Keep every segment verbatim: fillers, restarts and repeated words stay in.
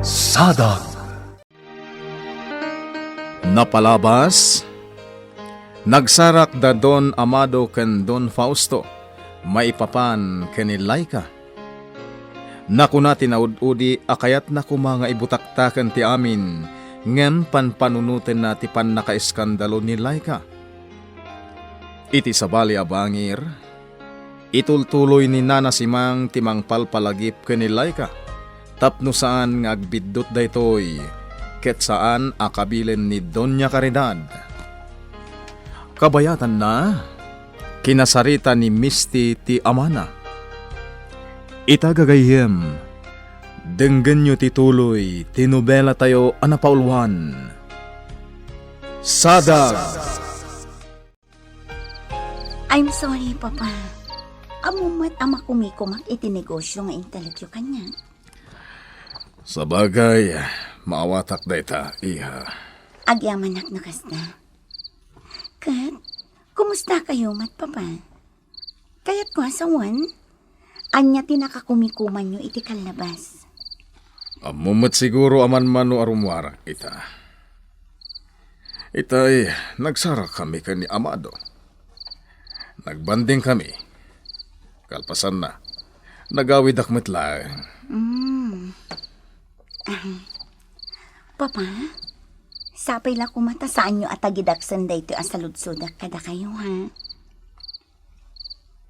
Sadag. Napalabas, nagsarak da Don Amado ken Don Fausto maipapan ken ni Laika. Nakuna ti naud-udi a kayatna koma nga ibutaktaken ti amin, ngem panpanunotenna ti pannakaeskandalo ni Laika. Iti sabali a bangir, itultuloy ni Nana Simang ti mangpalpalagip ken ni Laika tapno saan nga agbiddut daytoy ket saan a kabilen ni Doña Caridad. Kabayatanna, kinasarita ni Misty ti amana. Ita gagayyem, denggenyo ti tuloy ti nobelatayo a napauluan. Sadag! I'm sorry, Papa. Ammom met a makumikumak iti negosio nga intalekyo kaniak. Sabagay, maawatak dayta, iha. Agyamanak no kasta. Ket, kumustakayo met, Papa? Kayatko a sawen, ania ti nakakumikumanyo iti kallabas? Ammom met siguro a manmano a rummuarak ita. Itay, nagsarakkami ken ni Amado. Nagbandingkami. Kalpasanna, nagawidak met laeng. Mm. Ahem. Papa, sapay la koma ta saanyo a tagidaksen daytoy a saludsodak kadakayo, ha?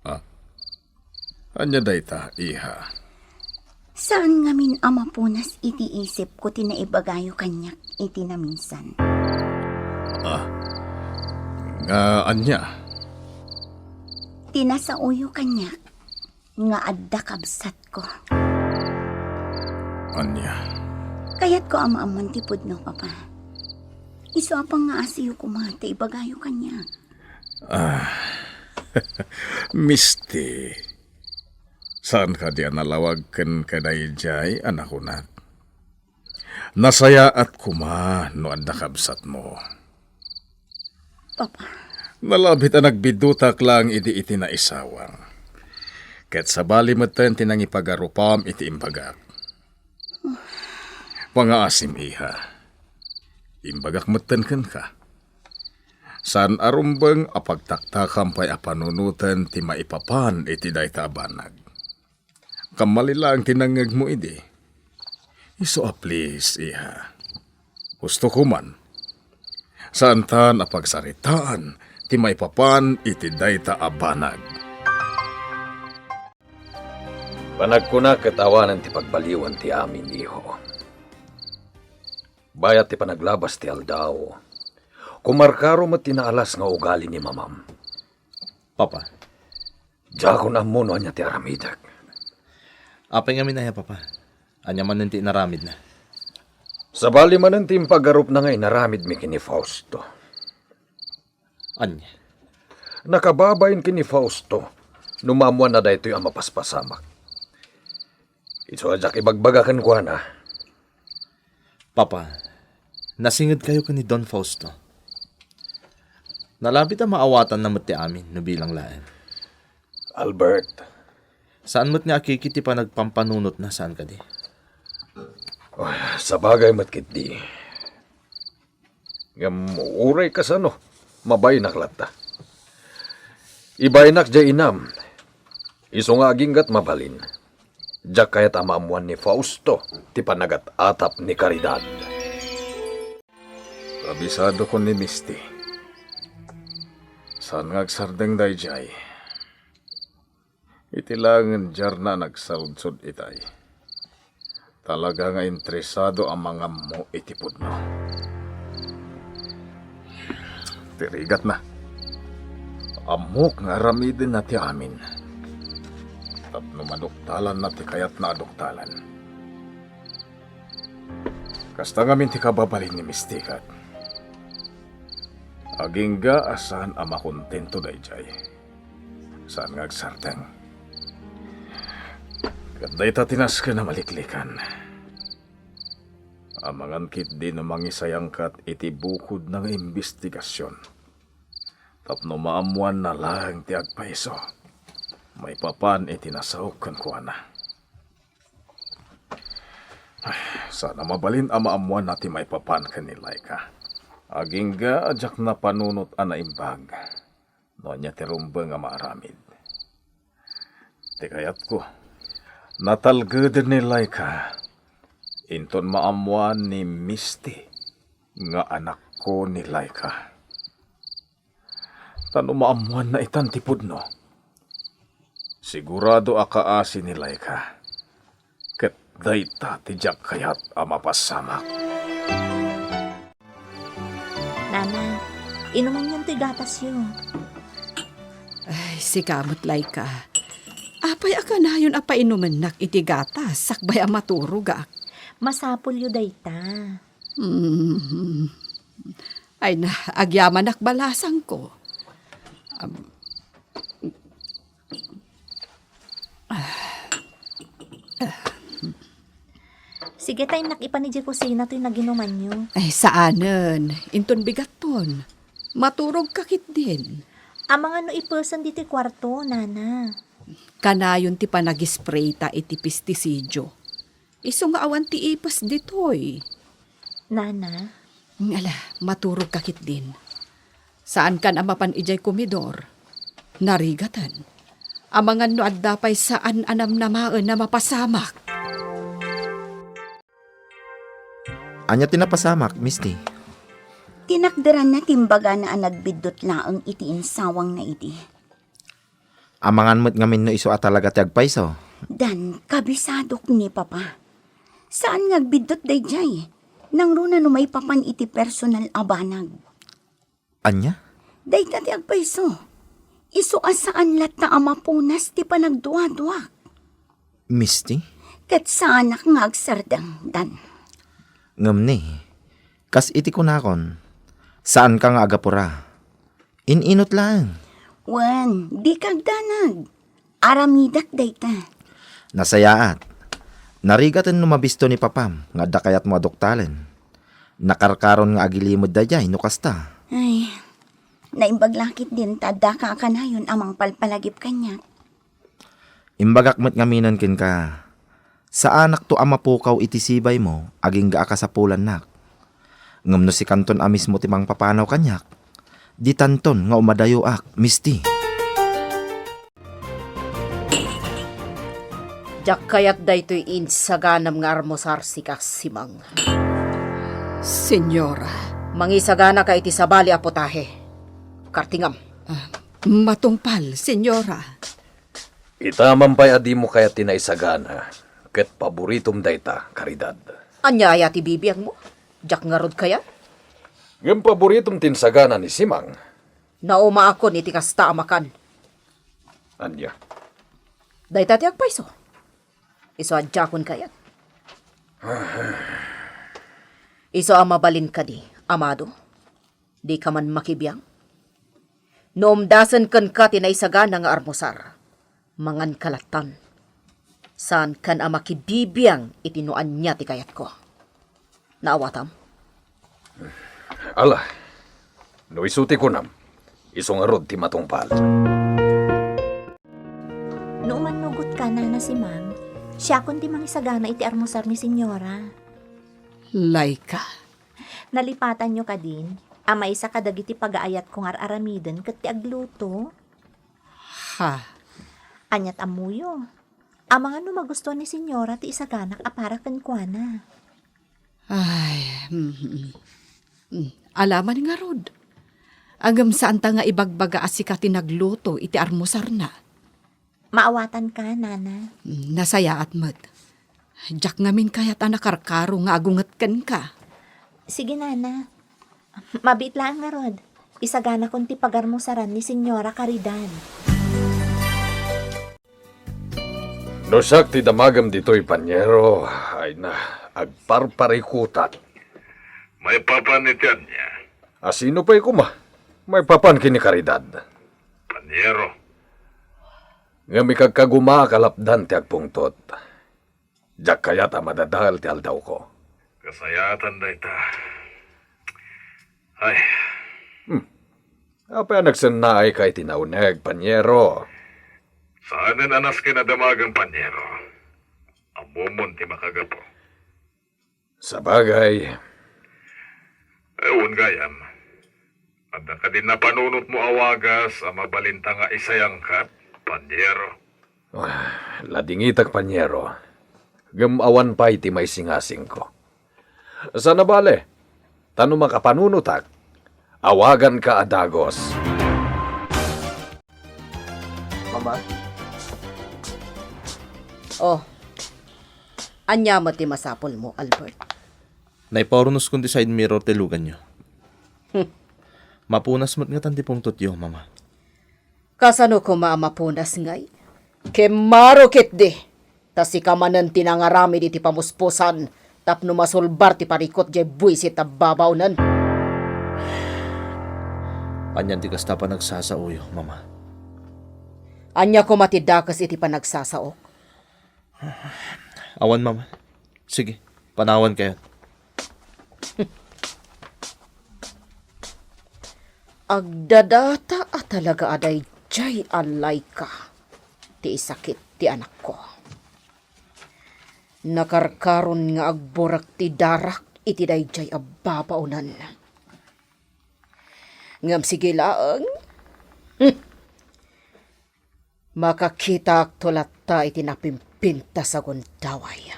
Ah, ania dayta, iha? Saan ngamin a mapunas iti isipko ti naibagayo kaniak iti naminsan. Ah, nga ania? Ti nasaoyo kaniak nga adda kabsatko. Ania? Kayatko a maammoan ti pudno, Papa. Isu a pangngaasiyo koma ta ibagayo kaniak. Ah, Misty, saan kadi a nalawag kenka daydiay a nakunak? Nasayaat koma no adda kabsatmo. Papa. Nalabit a nagbiddutak laeng idi iti naisawang. Ket sabali metten ti nangipagarupam iti imbagak. Pangaasim, iha. Imbagak metten kenka. Saan a rumbeng a pagtaktakam pay a panunoten ti maipapan iti dayta a banag. Kammalin laeng ti nangngegmo idi. Isu a please, iha. Husto koman. Saantan a pagsaritaan ti maipapan iti dayta a banag. Panagkuna ket awanen ti pagbaliwan ti amin, iho. Bayat ti panaglabas ti aldaw, kumarkaro met ti naalas nga ugali ni mamam. Papa. Diakon ammo no ania ti aramidek. Apay ngamin aya, Papa? Ania manen ti inaramidna? Sabali manen ti impagarupna nga inaramidmi ken ni Fausto. Ania? Nakababain ken ni Fausto no maammoanna daytoy a mapaspasamak. Isu a diak ibagbaga kenkuana. Papa, nasingedkayo ken ni Don Fausto. Nalabit a maawatanna met ti amin no bilang laeng. Albert. Saan met nga akiki ti panagpampanunotna, saan kadi? Oh, sabagay met ketdi. Ngem uray kasano, mabainak latta. Ibainak diay inam, isu nga aginggat mabalin. Diak kayat a maammoan ni Fausto ti panagat-atap ni Caridad. Abisadokon ni Misty. Saan nga agsardeng daydiay? Iti laengen diarna a nagsaludsod itay. Talaga nga interesado a mangammo iti pudno. Ti rigatna. Ammok nga aramidenna ti amin. Tapno maduktalanna ti kayatna a duktalan. Kasta ngamin ti kababalin ni Misty ket. Agingga a saan a makontento daydiay. Saan nga agsardeng. Ket dayta ti nasken a maliklikan. Amangan ketdi no mangisayangkat iti bukodna nga imbestigasion. Tapno maammoanna laeng ti agpaiso maipapan iti nasaok kenkuana. Ay, Saan a mabalin a maammoanna ti maipapan ken ni Laika. Agingga a diak napanunot a naimbag no ania ti rumbeng a maaramid. Ti kayatko, natalgeden ni Laika inton maammoan ni Misty nga anakko ni Laika. Ta no maammoanna itan ti pudno, sigurado a kaasi ni Laika. Ket dayta ti diak kayat a mapasamak. Nana, inumanyon toy gatasyo. Ay, sika met, Laika. Apay a kanayon a painumennak iti gatas sakbay a maturogak? Masapulyo dayta. Mm. Ay na, agyamanak balasangko. Am-, Sige, ta innak ipan idiay kusina toy naginumanyo. Ay, saanen. Inton bigatton. Maturogka ketdin. Amangan no ipesen ditoy kuarto, nana. Kanayon ti panagisprayta iti pesticidio. Isu nga awan ti ipes ditoy. Nana? Ala, maturogka ketdin. Saankan a mapan idiay komidor. Narigaten. Amangan no adda pay saan a namnamaen a mapasamak. Ania ti napasamak, Misty? Tinakderanna ti imbagana a nagbiddut laeng iti insawangna idi. Amangan met ngamin no isu a talaga ti agpayso. Dan, kabisadok ni Papa. Saan nga agbiddut daydiay. Nangruna no maipapan iti personal a banag. Ania? Dayta ti agpayso. Isu a saan latta a mapunas ti panagduaduak. Misty? Ket saanak nga agsardeng, Dan. Ngem ni, kas iti kunakon, saanka nga agapura. In-inut laeng. Wen, dika agdanag. Aramidak dayta. Nasayaat. Narigaten no mabisto ni Papam nga adda kayatmo a duktalen. Nakarkaron nga agilimed daydiay no kasta. Ay, naimbag la ketdin ta addaka a kanayon a mangpalpalagip kaniak. Imbagak met ngaminen kenka, saanakto a mapukaw iti sibaymo agingga a kasapulannak. Ngem no sikanton a mismo ti mangpapanaw kaniak, ditanton nga umadayoak, Misty. Diak kayat daytoy insaganam nga armusar, sika, Simang. Senyora. Mangisaganaka iti sabali a putahe. Kartingam. Ah, matungpal, Senyora. Ita man pay a dimo kayat ti naisagana, ket paboritom dayta, Caridad. Ania aya ti bibiangmo? Diak ngarud kayat? Ngem paboritom ti insagana ni Simang. Naumaakon iti kasta a makan. Ania? Dayta ti agpayso. Isu a diakon kayat. Isu a mabalin kadi, Amado? Dika man makibiang? No umdasen kenka ti naisagana nga armusar, manganka lattan. Saankan a makibibiang iti no ania ti kayatko. Naawatam? Ala, no isu ti kunam, isu ngarud ti matungpal. No umannugotka, Nana Simang, siakon ti mangisagana iti armusar ni Senyora. Laika. Nalipatanyo kadin a maysa kadagiti pagaayatko nga ar-aramiden ket ti agluto? Ha? Aniat ammoyo? Amangan no magustuan ni Senyora ti isaganak a para kenkuana. Ay, mm, mm. Mm, alaman ngarud. Ngem saanta nga ibagbaga a sika ti nagluto iti armusarna. Maawatanka, Nana. Mm, nasayaat met. Diak ngamin kayat a nakarkaro nga agunget kenka. Sige, Nana. Mabiit laeng ngarud. Isaganakon ti pagarmusaran ni Senyora Caridad. No siak ti damagem ditoy, panyero, ay na, agparparikutan. Maipapan iti ania? A sino pay koma? Maipapan ken ni Caridad. Panyero. Ngem ikagkagumaak a lapdan ti agpungtot. Diak kayat a madadael ti aldawko. Kasayaatan dayta. Ay. Hmm. Apay a nagsennaayka iti nauneg, panyero? Saanen a nasken a damagem, panyero. Ammomon ti makagapu. Sabagay. Eh, wen gayam. Adda kadi napanunotmo a wagas a mabalinta nga isayangkat, Panyero? Ah, ladingitak, Panyero. Ngem awan pay ti maisingasingko. Saan a bale, ta no makapanunotak, awaganka a dagos. Mama? Oh, ania met ti masapulmo, Albert? Naipaurnoskon ti side mirror ti luganyo. Hmm. Mapunas met ngatan ti pungtotyo, Mama. Kasano koma a mapunas ngay? Kimmaro ketdi, ta sika manen ti nangaramid iti pamuspusan tapno masulbar ti parikut diay buisit a babaonen. Anian ti kasta panagsasaoyo, Mama? Ania koma ti dakes iti panagsasaok? Awan, Mama. Sige, panawankayo. Agdadata a talaga a daydiay a Laika ti isakit ti anakko. Nakarkaron nga agburek ti darak iti daydiay a babaonen. Ngem sige laeng. Hmm. Makakitaakto latta iti napimpintas a gundaway,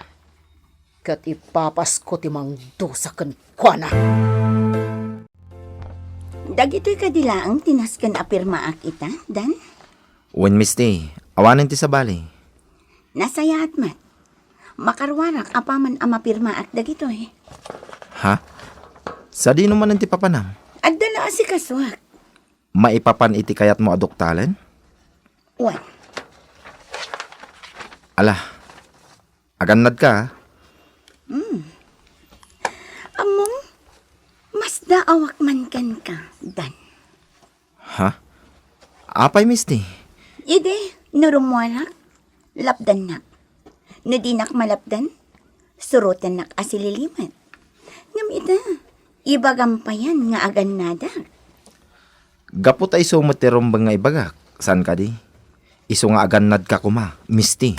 ket ipapasko ti mangdusa kenkuana. Dagitoy kadi laeng ti nasken a pirmaak ita, Dan? Wen, Misti, awanen ti sabali. Nasayaat met. Makaruarak apaman a mapirmaak dagitoy. Ha? Sadino manen ti papanam? Adda la asikasuak. Maipapan iti kayatmo a duktalen? Wen. Ala, agannadka, a? Hmm. Ammom, masdaawak man kenka, Dan. Ha? Apay, Misti? Idi, no rummuarak, lapdannak. No dinak malapdan, surotennak a sililimet. Ngem ita, ibagam payen nga agannadak. Gapu ta isu met ti rumbeng nga ibagak, saan kadi? Isu nga agannadka koma, Misti.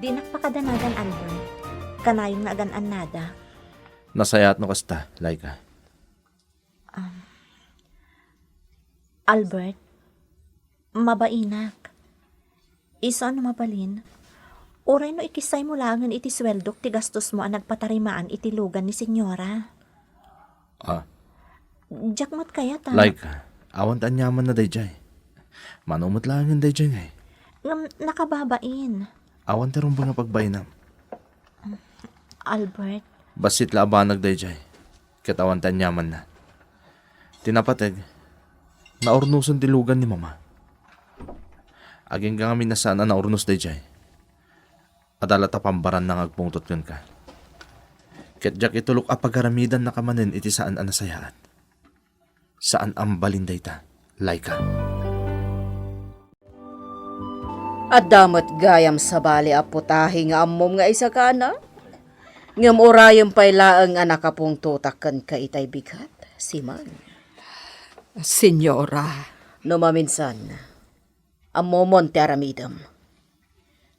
Dinak pakadanagan, Albert. Kanayon nga agan-annada. Nasayaat no kasta, Laika. Um, Albert, mabainak. Isu a no mabalin, uray no ikissaymo laengen iti sueldok ti gastosmo a nagpatarimaan iti lugan ni Senyora. Ah. Diak met kayat a. Laika, awan ti aniamanna daydiay. Mano met laengen daydiay ngay. Ngem nakababain. Awan ti rumbeng a pagbainam. Albert. Bassit la a banag daydiay. Ket awan ti aniamanna. Ti napateg, naurnosen ti lugan ni Mama. Agingga ngamin a saan a naurnos daydiay. Adda latta pambaranna nga agpungtot kenka. Ket diak itulok a pagaramidannaka manen iti saan a nasayaat. Saan a mabalin dayta, Laika. Adda met gayam sabali a putahe nga ammom nga isagana. Ngem urayem pay laeng a nakapungtotak kenka itay bigat, Simang. Senyora. No maminsan, ammomon ti aramidem.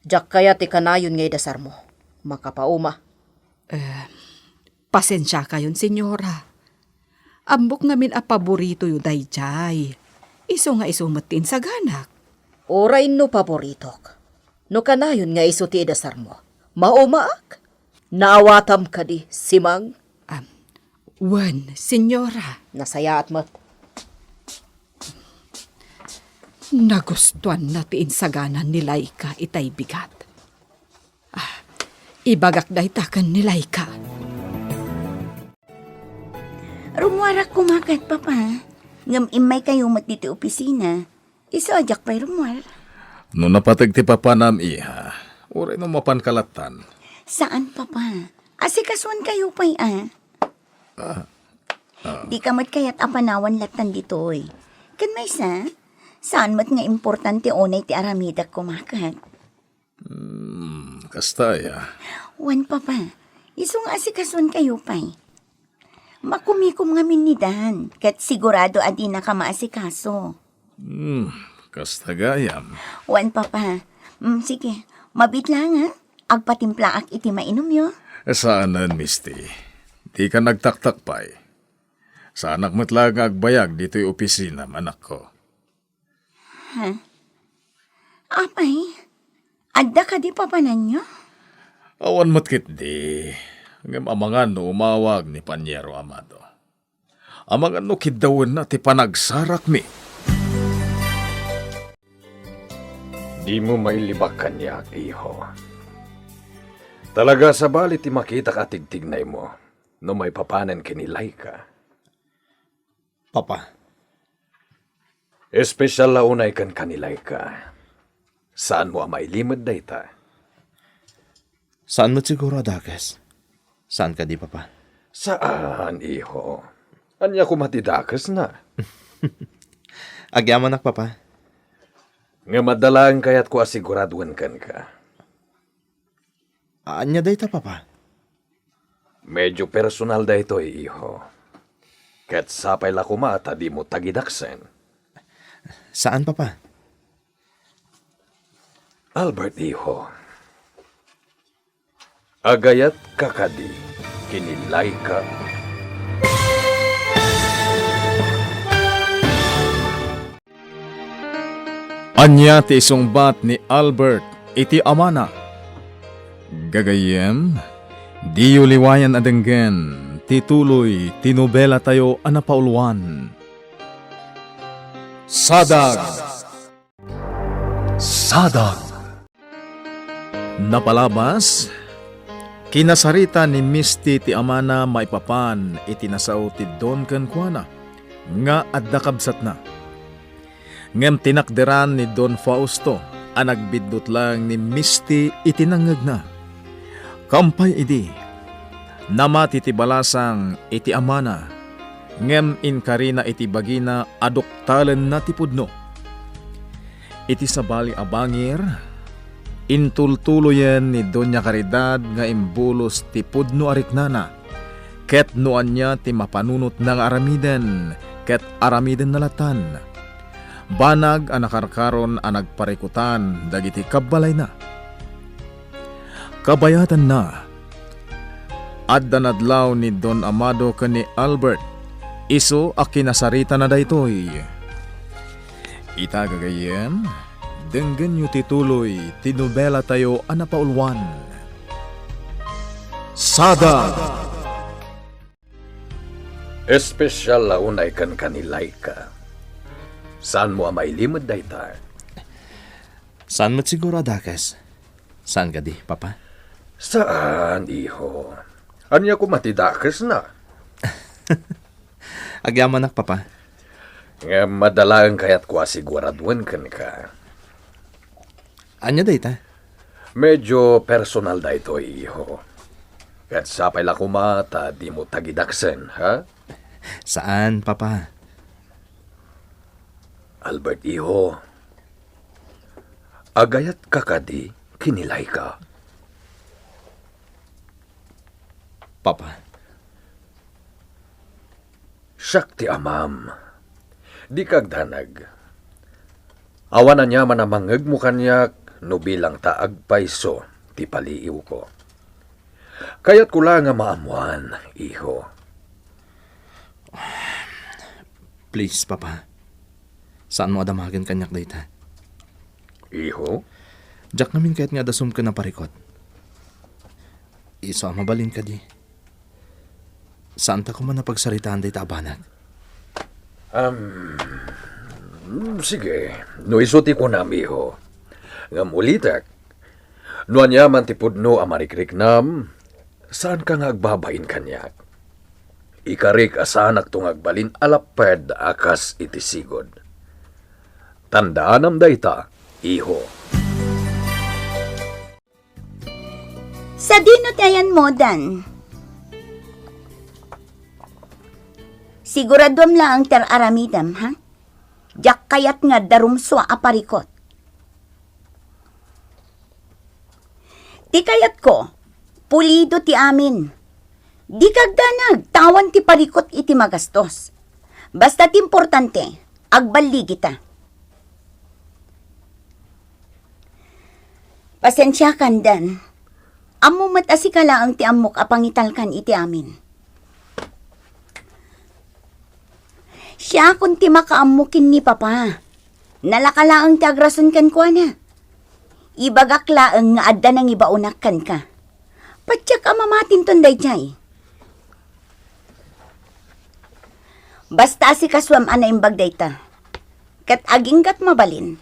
Diak kayat ti kanayon nga idasarmo. Makapauma. Eh, pasensiakayon, Senyora. Ammok ngamin a paboritoyo daydiay. Isu nga isu met ti insaganak. Uray no paboritok. No kanayon nga isu ti idasarmo, maumaak. Naawatam kadi, Simang? Am, wen, Senyora. Nasayaat met. Nagustuanna ti insagana ni Laika itay bigat. Ah, ibagak dayta ken ni Laika. Rummuarak koma ket, Papa. Ngem immaykayo met ditoy opisina. Isu a diak pay rummuar. No napateg ti papanam, iha, uray no mapanka lattan. Saan, Papa. Asikasuankayo pay, a. Ah. Ah. Dika met kayat a panawan lattan ditoy. Ken maysa, saan met nga importante unay ti aramidek koma ket. Hmm, kasta aya. Wen, Papa. Isu nga asikasuankayo pay. Makumikom ngamin ni Dan, ket sigurado a dinaka maasikaso. Hmm, kasta gayam. Wen, Papa. Hmm, sige. Mabiit laeng, a. agpatimplaak iti mainumyo? Saanen, Misty. Dika nagtaktak pay. Saanak met laeng nga agbayag ditoy opisinam, anakko. Ha? Apay, adda kadi papananyo? Awan met ketdi. Ngem amangan no umawag ni Paniero Amado. Amangan no kiddawenna ti panagsarakmi. Dimo mailibak kaniak, iho. Talaga, sabali ti makitak a tigtignaymo no maipapanen ken ni Laika. Papa. Espesyal la unay kenka ni Laika. Saanmo a mailimed dayta? Saan met siguro a dakes. Saan kadi, Papa? Saan, iho. Ania koma ti dakesna? Agyamanak, Papa. Ngem adda laeng kayatko a siguraduen kenka. Ania dayta, Papa? Medyo personal daytoy, iho. Ket sapay la koma ta dimo tagidaksen. Saan, Papa? Albert, iho. Agayatka kadi ken ni Laika? Ania ti isungbat ni Albert iti amana? Gagayyem, diyo liwayan a denggen ti tuloy ti nobelatayo a napauluan. Sadag. Sadag. Napalabas, kinasarita ni Misty ti amana maipapan iti nasao ti Don kenkuana nga adda kabsatna. Ngem tinakderan ni Don Fausto a nagbiddut laeng ni Misty iti nangngegna. Kampay idi, namati ti balasang iti amana, ngem inkarina iti bagina a duktalenna ti pudno. Iti sabali a bangir, intultuloyen ni Doña Caridad nga imbulos ti pudno a riknana, ket no ania ti mapanunotna nga aramiden, ket aramidenna latan. Banag a nakarkaron a nagparikutan dagiti kabbalayna. Kabayatanna, adda nadlaw ni Don Amado ken ni Albert, isu a kinasaritana daytoy. Ita gagayyem, denggenyo ti tuloy ti nobelatayo a napauluan. Sada! Espesyal la unay kenka ni Laika. Saanmo a mailimed dayta? Saan met siguro a dakes? Saan kadi, Papa? Saan, iho. Ania koma ti dakesna? Agyamanak, Papa. Ngem adda laeng kayatko a siguraduen kenka. Ania dayta? Medyo personal daytoy, iho. Ket sapay la koma ta dimo tagidaksen, ha? Saan, Papa. Albert, iho. Agayatka kadi ken ni Laika? Papa. Siak ti amam. Dika agdanag. Awan aniaman a mangngegmo kaniak no bilang ta agpayso ti paliiwko. Kayatko la nga maammoan, iho. Please, Papa. Saanmo a damagen kaniak dayta. Iho? Diak ngamin kayat nga adda sumken a parikut. Isu a mabalin kadi. Saanta koma a pagsaritaan dayta a banag. Um, sige, no isu ti kunam, iho. Ngem ulitek, no aniaman ti pudno a marikriknam, saanka nga agbabain kaniak. Ikarik a saanakto nga agbalin a lapped a kas iti sigud. Tandaanam dayta, iho. Sadino ti ayanmo, Dan? Siguraduam laeng ti ar-aramidem, ha? Diak kayat nga adda rumsua a parikut. Ti kayatko, pulido ti amin. Dika agdanag, ta awan ti parikut iti magastos. Basta ti importante, agballigita. Pasensiakan, Dan. Ammom met a sika laeng ti ammok a pangitalkan iti amin. Siakon ti makaammo ken ni Papa. Nalaka laeng ti agrason kenkuana. Ibagak laeng nga adda nangibaonak kenka. Patiek a mamatinton daydiay. Basta asikasuem a naimbag dayta. Ket aginggat mabalin,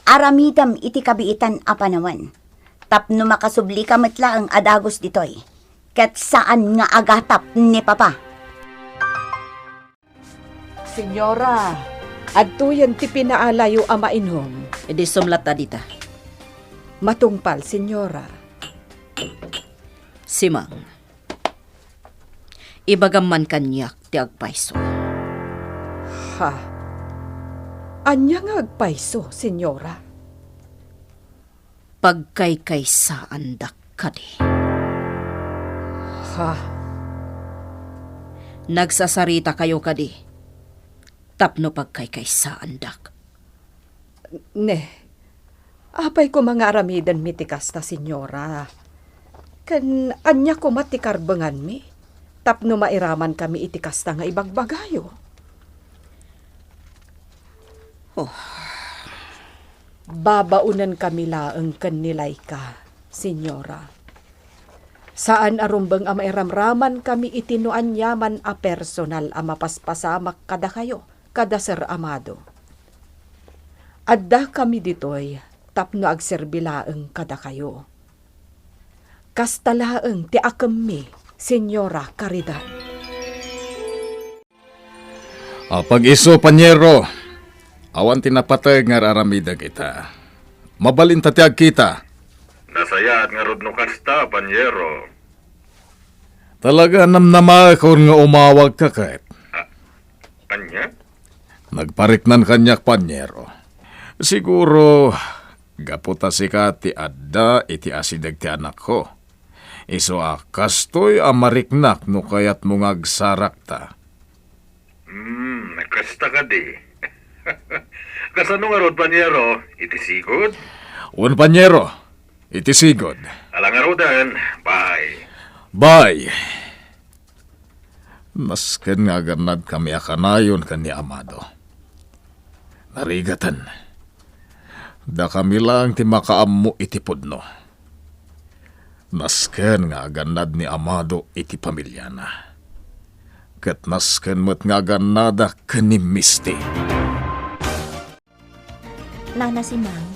aramidem iti kabiitan a panawen. Tapno makasublika met laeng a dagus ditoy. Ket saan nga agatap ni Papa. Senyora, adtoyen ti pinaalayo a mainum. Idi sumlatta dita. Matungpal, Senyora. Simang, ibagam man kaniak ti agpayso. Ha? Ania nga agpayso, Senyora? Pagkaykaysaandak kadi. Ha? Nagsasaritakayo kadi tapno pagkaykaysaandak? Ne, apay koma nga aramidenmi ti kasta, Senyora? Ken ania koma ti karbenganmi tapno mairamankami iti kasta nga ibagbagayo? Oh. Babaonenkami laeng ken ni Laika, Senyora. Saan a rumbeng a mairamramankami iti no aniaman a personal a mapaspasamak kadakayo, kada Sir Amado. Addakami ditoy tapno agserbi laeng kadakayo. Kasta laeng ti akemmi, Senyora Caridad. Apag-isu, panyero, awan ti napateg nga ar-aramidek ita. Mabalin ta ti agkita. Nasayaat ngarud no kasta, panyero. Talaga, namnamaekon nga umawagka ket. A-, ania? Nagpariknan kaniak, panyero. Siguro, gapu ta sika ti adda iti asideg ti anakko. Isu a kastoy a mariknak no kayatmo nga agsarakta. Hmm, kasta kadi. Kasano ngarud, panyero? Iti sigud? Wen, panyero. Iti sigud. Ala ngaruden, bye. Bye. Nasken nga agannadkami a kanayon ken ni Amado. Narigaten, dakami laeng ti makaammo iti pudno. Nasken nga agannad ni Amado iti pamiliana. Ket nasken met nga agannadak ken ni Misty. Nana Simang,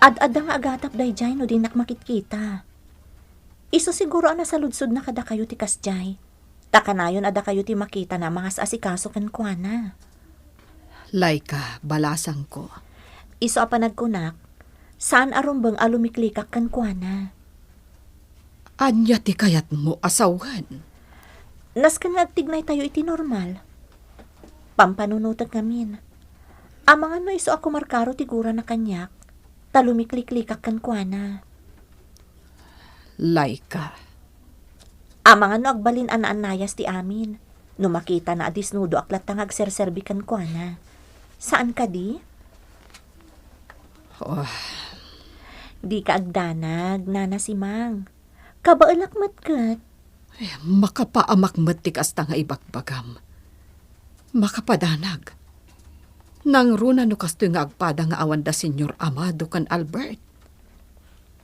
ad-adda nga agatap daydiay no dinak makitkita. Isu siguro a nasaludsodna kadakayo ti kasdiay. Ta kanayon a dakayo ti makitana a mangas-asikaso kenkuana. Laika, balasangko. Isu a panagkunak, saan a rumbeng a lumiklikak kenkuana. Ania ti kayatmo a sawen? Nasken nga agtignaytayo iti normal. Pampanunotek ngamin. Amangan no isu a kumarkaro ti gurana kaniak, ta lumikliklikak kenkuana. Laika. Amangan no agbalin a naannayas ti amin, no makitana a disnudoak latta nga agserserbi kenkuana. Saan kadi? Oh. Dika agdanag, Nana Simang. Kabaelak met ket. Eh, makapaamak met ti kasta nga ibagbagam. Makapadanag. Nangruna no kastoy nga agpada nga awan da Señor Amado ken Albert.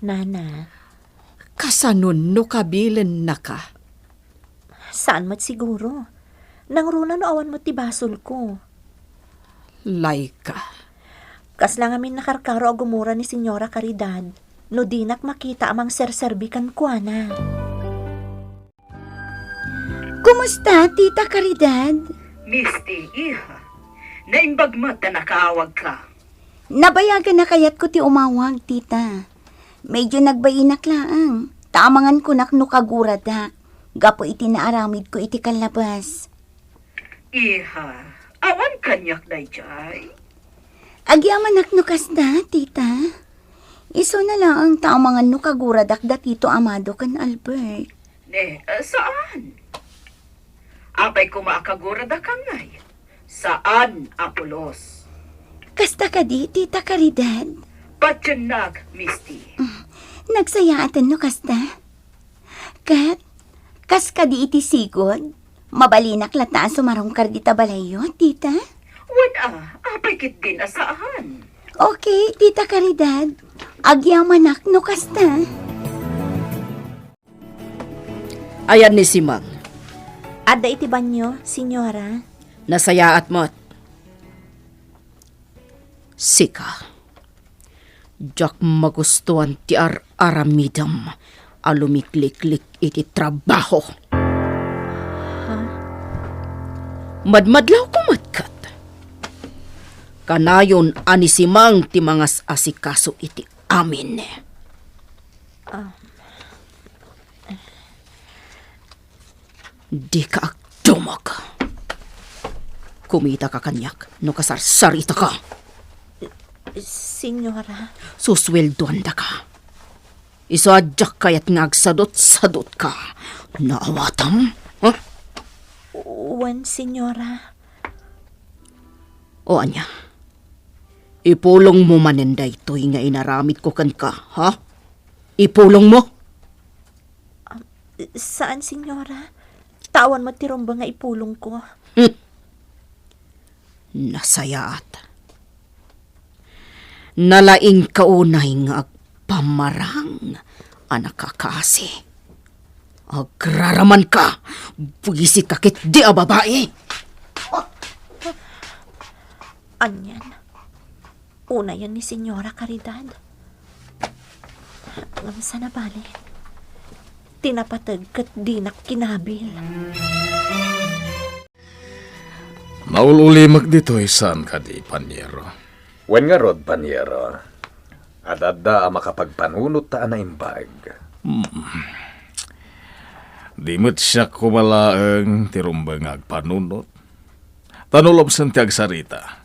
Nana. Kasanon no kabilennaka? Saan met siguro. Nangruna no awan met ti basolko. Laika. Kasla ngamin nakarkaro a gumura ni Señora Caridad no dinak makita a mangserserbi kenkuana. Kumusta, Tita Caridad? Misty, iha. Naimbag met ta nakaawagka. Nabayagan a kayatko ti umawag, Tita. Medyo nagbainak laeng, ta amangan kunak no kaguradak, gapu iti naaramidko iti kallabas. Iha, awan kaniak daydiay? Agyamanak no kasta, Tita. Isuna laeng ta amangan no kaguradak da Tito Amado ken Albert. Ne, eh, saan? Apay koma a kaguradakan ngay? Saan a pulos? Kasta kadi, Tita Caridad? Patiennak, Misty. Mm, nagsayaaten no kasta? Ket, kas kadi iti sigud, mabalinak latta a sumarungkar dita balayyo, tita? Wen a, apay ketdin a saan? Okay, Tita Caridad. Agyamanak no kasta. Ayan ni Simang. Adda iti banyo, senyora. Nasayaat met. Sika, diak magustuan ti ar-aramidem a lumikliklik iti trabaho. Ha? Madmadlawko met ket. Kanayon a ni Simang ti mangas-asikaso iti amin. Ah. Dika agdumog. Kumitaka kaniak no kasarsaritaka. Senyora. Susueldoandaka. Isu a diak kayat nga agsadut-sadutka. Naawatam? Ha? Wen, senyora. O ania? Ipulongmo manen daytoy nga inaramidko kenka, ha? Ipulongmo? Saan, senyora. Ta awan met ti rumbeng nga ipulongko. Hmm. Nasayaat. Nalaingka unay nga agpamarang a nakakaasi. Agraramanka, buisit ka ketdi a babai. Anian? Unayen ni Senyora Caridad. Ngem saan a bale, ti napateg ket dinak kinabil. Naul-ulimek ditoy, saan kadi, Panyero? Wen ngarud, Panyero. Ad-adda a makapagpanunot ta a naimbag. Hmm. Di met siak koma laeng ti rumbeng nga agpanunot. Ta no lumsen ti agsarita,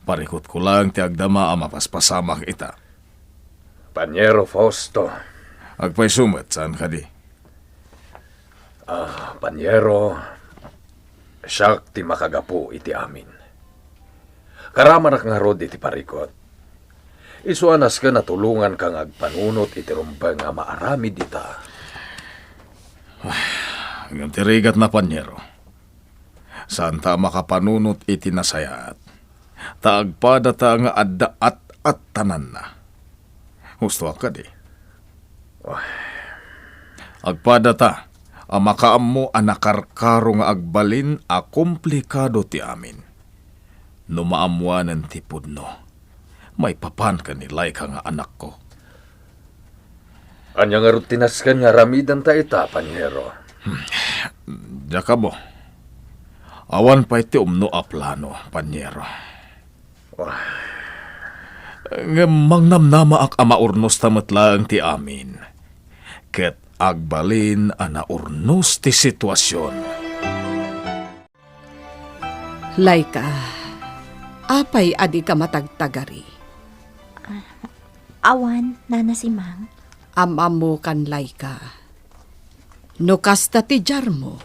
parikutko laeng ti agdama a mapaspasamak ita. Panyero Fausto. Agpayso met, saan kadi? Ah, Panyero, siak ti makagapu iti amin. Karamanak ngarud iti parikut. Isu a nasken a tulonganka nga agpanunot iti rumbeng a maaramid ita. Ngem ti rigatna, Panyero, saanta a makapanunot iti nasayaat, ta agpadata nga adda at-attananna. Gustoak kadi. Agpadata a makaammo a nakarkaro nga agbalin a komplikado ti amin. No maammoanen ti pudno, maipapan ken ni Laika nga anakko. Ania ngarud ti nasken nga aramidenta ita, Panyero? Hmm. Diak ammo. Awan pay ti umno a plano, Panyero. Wah. Ngem mangnamnamaak a maurnosta met laeng ti amin. Ket agbalin a naurnos ti situasion. Laika, apay a dika matagtagari? Ah, awan, Nana Simang. Am-ammokan, Laika. No kasta ti diarmo,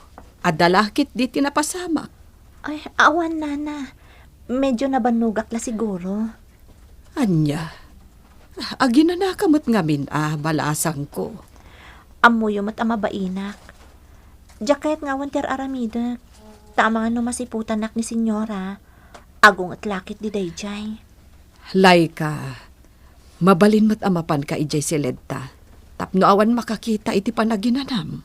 adda la ketdi ti napasamak. Ay, awan, Nana. Medyo nabannogak la siguro. Ania? Aginanaka met ngamin a balasangko. Ammoyo met a mabainak. Diak kayat nga awan ti ar-aramidek. Ta amangan no masiputanak ni Senyora, agunget la ketdi daydiay. Laika, mabalin met a mapanka idiay siledta tapno awan makakita iti panaginanam.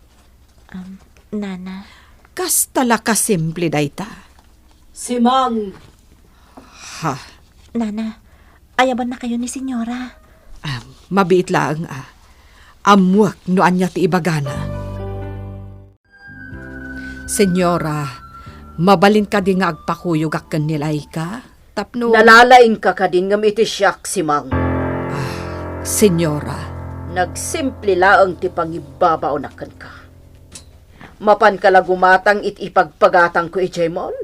Um, Nana. Kasta la kasimple dayta. Simang! Ha? Nana, ayabannakayo ni Senyora. Ah, mabiit laeng a. Ammoak no ania ti ibagana. Senyora, mabalin kadi nga agpakuyogak ken ni Laika? Tapno nalalaingka kadi ngem iti siak, Simang. Ah, Senyora. Nagsimple laeng ti pangibabaonak kenka. Mapanka la gumatang iti ipagpagatangko idiay mall?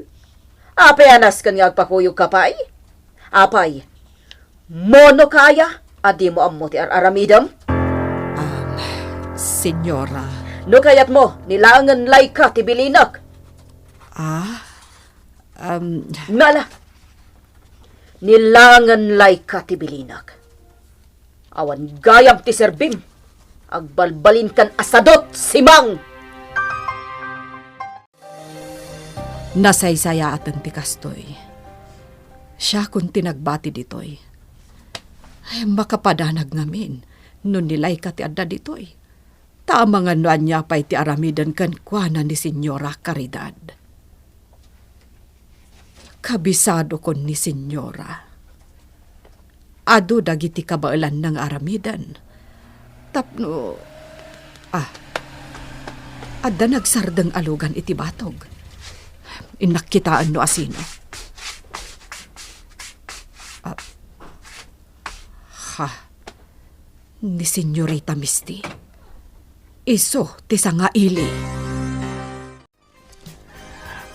Apay a nasken nga agpakuyogka pay? Apay, monoka aya a dimo ammo ti ar-aramidem? Um, Senyora. No kayatmo, ni laengen Laika ti bilinek. Ah? Um, Nala, ni laengen Laika ti bilinek. Awan gayam ti serbim. Agbalbalinkan a sadut, Simang! Nasaysayaaten ti kastoy. Siakon ti nagbati ditoy. Ay, makapadanag ngamin no ni Laika ti adda ditoy. Ta amangan no ania pay ti aramiden kenkuana ni Señora Caridad. Kabisadokon ni Señora. Adu dagiti kabaelanna nga aramiden. Tapno, ah, adda nagsardeng a lugan iti batog. Innak kitaen no asino. Ah, ha, ni Señorita Misty. Isu ti sangaili.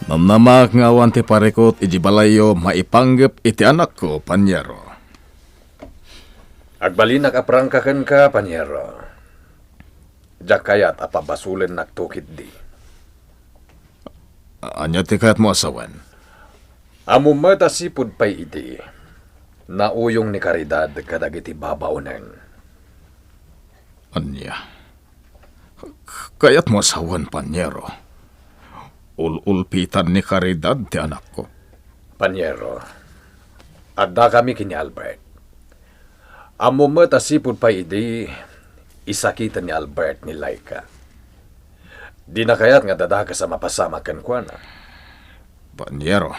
Namnamaak nga awan ti parikut iti balayyo maipanggep iti anakko, Paniero. Agbalinak a prangka kenka, Paniero. Diak kayat a pabasolennakto ketdi. Ania ti kayatmo a sawen? Ammom met a sipud pay idi, nauyong ni Caridad kadagiti babaonen. Ania? Kayatmo a sawen, Paniero? Ul-ulpitan ni Caridad ti anakko. Paniero, addakami ken ni Albert. Ammom met a sipud pay idi, isakiten ni Albert ni Laika. Dina kayat nga dadakes a mapasamak kenkuana. Paniero.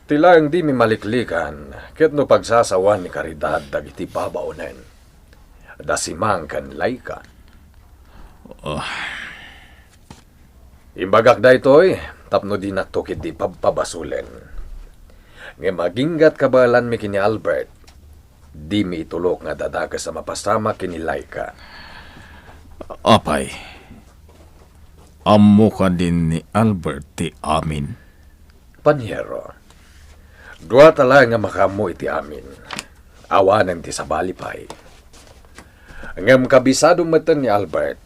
Ti laeng dimi maliklikan, ket no pagsasawan ni Caridad dagiti babaonen, da Simang ken Laika. Ah. Imbagak daytoy tapno dinakto ketdi pabpabasolen. Ngem aginggat kabaelanmi ken ni Albert, dimi itulok nga dadakes a mapasamak ken ni Laika. Apay, ammo kadin ni Albert ti amin? Paniero, duata laeng a makaammo iti amin. Awanen ti sabali pay. Ngem kabisado metten ni Albert.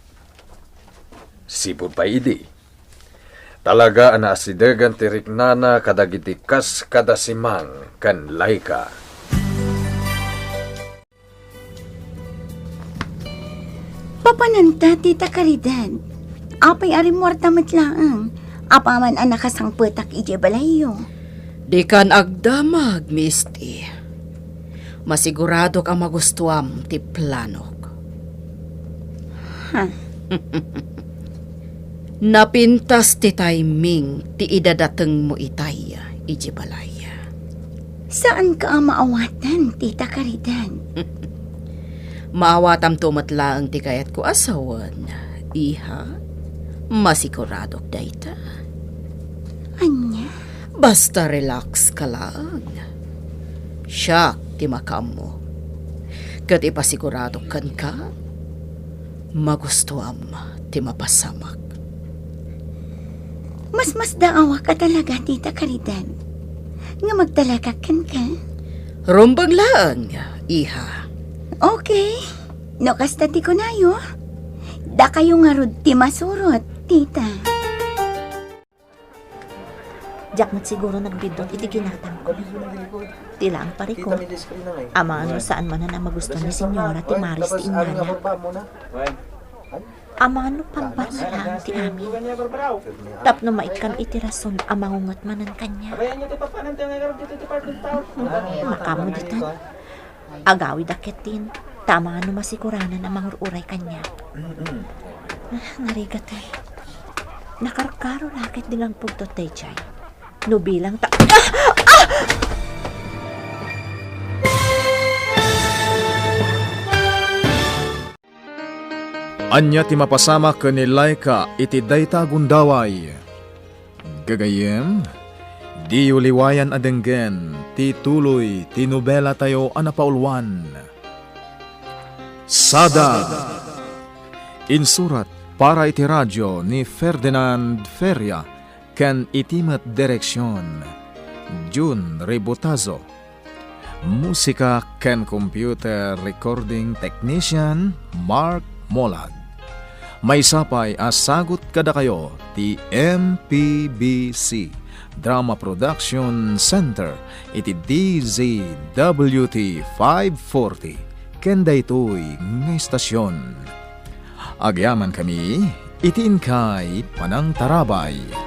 Sipud pay idi, talaga a naasidegan ti riknana kadagiti kas kada Simang ken Laika. Papananta, Tita Caridad. Apay a rimmuarta met laeng, apaman a nakasangpetak idiay balayyo? Dikan agdamag, Misty. Masiguradok a magustuam ti planok. Ha? Napintas ti timing ti idadatengmo itay idiay balay. Saanka a maawatan, Tita Caridad. Maawatamto met laeng ti kayatko a sawen, iha. Masiguradok dayta. Ania? Basta relax ka laeng. Siak ti makaammo. Ket ipasiguradok kenka, magustuam ti mapasamak. Masmasdaawak a talaga, Tita Caridad, nga magtalekak kenka. Rumbeng laeng, iha. Okay. No kasta ti kunayo, dakayo ngarud ti masurot, Tita. Diak met siguro nagbiddut iti ginatangko. Ti laeng parikut, amangan no saan manen a magustuan ni Señora ti maris ti innana. Amangan no pambarna laeng ti amin. Tapno maikkam iti rason a mangunget manen kaniak. Makaammo ditan. Agawida ketdin, ta amangan no masiguranan a mangur-uray kaniak. Ah, narigat, ay. Nakarkaro la ketdi nga agpugtot daydiay. No bilang ta, ah! Ah! Ania ti mapasamak ken ni Laika iti dayta a gundaway? Gagayyem, diyo liwayan a denggen ti tuloy ti nobelatayo a napauluan, Sadag. Insurat para iti radio ni Ferdinand Feria ken iti met direksion, Jun Ributazo. Musika ken computer recording technician, Mark Molag. Maysa pay a sagut kadakayo ti M P B C Drama Production Center iti D Z W T five forty ken daytoy nga estasion. Agyamankami iti inkay panangtarabay.